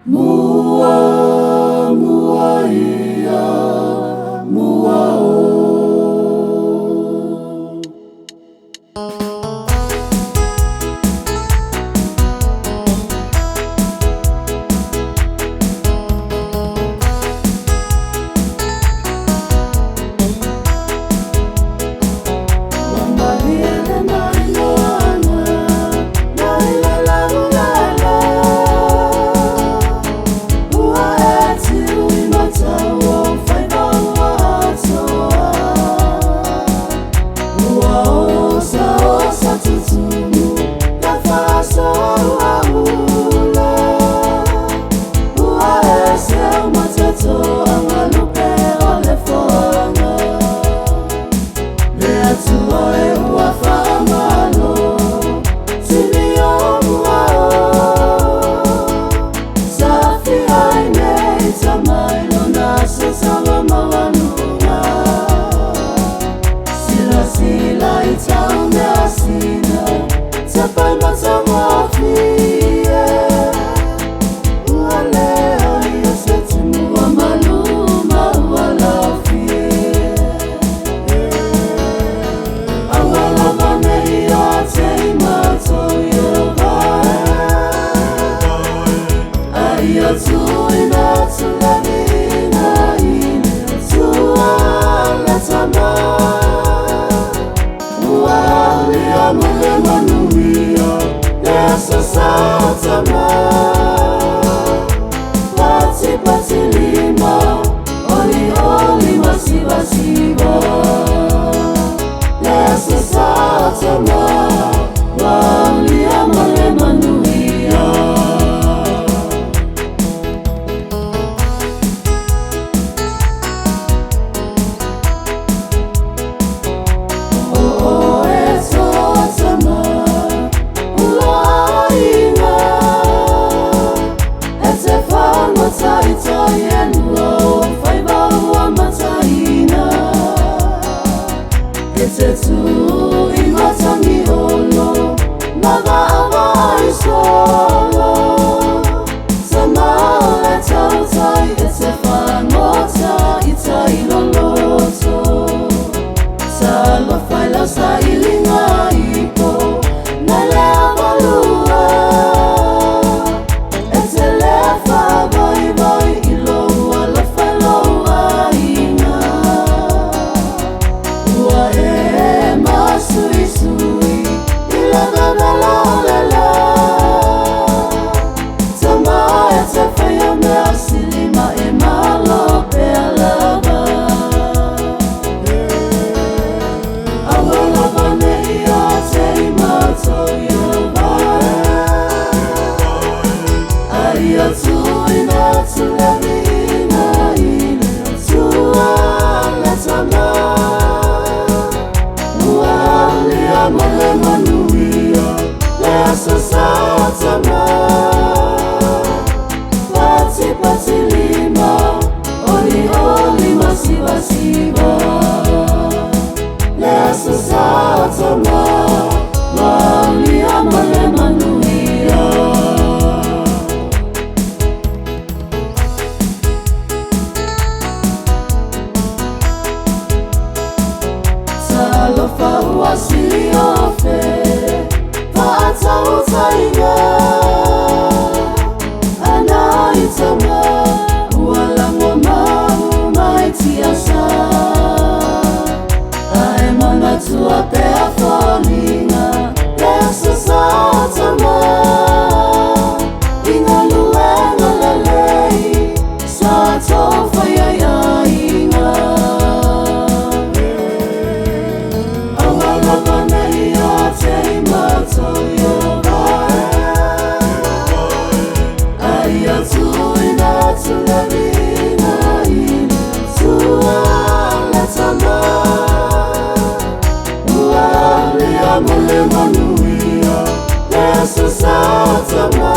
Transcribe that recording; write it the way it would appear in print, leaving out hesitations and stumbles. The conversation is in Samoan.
Mua, mua ia, mua o. Ua malie le mai moana nai le lavulele, ua e tiu i matau o faiva ua atoa. Ua osaosa tutumu le faasoa ula, ua ese matetoaga lupe o le foaga. Le Atua e ua faamalo tini o mua o sa afia ai nei tama i lona aso savamaualuga. Silasila i tau measina tapai matagofie, ua leai o se tumua malu ma ua laofie. Aua lava nei o te i matou Ieova e, a ia tuuina atu le viiga i le Atua le Tama. Ua aulia ma le manuia le aso sa tama. Patipati lima, olioli masivasiva, le aso sa tama. Ua aulia ma le manuia. O oe toatama uloaiga, e te fagotaitai e lua o faiva ua mataina. E te tū i matangi olo ma vaavaai solo. Tama o le tautai e te fagota i tai loloto. Talofa i lau sailiga ipo nai le avalua, e te lē faavaivai i lou alofa i lou aiga. Ua e masuisui i le vevela o le lā. Tama e te faia mea sili ma e malo pea lava. Aua lava nei o te i matou Ieova e, a ia tuuina atu le viiga i le Atua le Tama. Ua aulia ma le manuia le aso sa tama. Patipati lima, olioli masivasiva, le aso sa tama. Ua aulia ma le manuia. Talofa ua siliofe faatautaiga, ana i tama ua lagomau mai tiasa. Ae manatua pea foliga le aso sa tama i galuega lelei sa tofaia ai aiga. Aua lava nei o te i matou Ieova e, a ia tuuina atu le viiga i le Atua le Tama. Ua aulia ma le manuia le aso sa tama.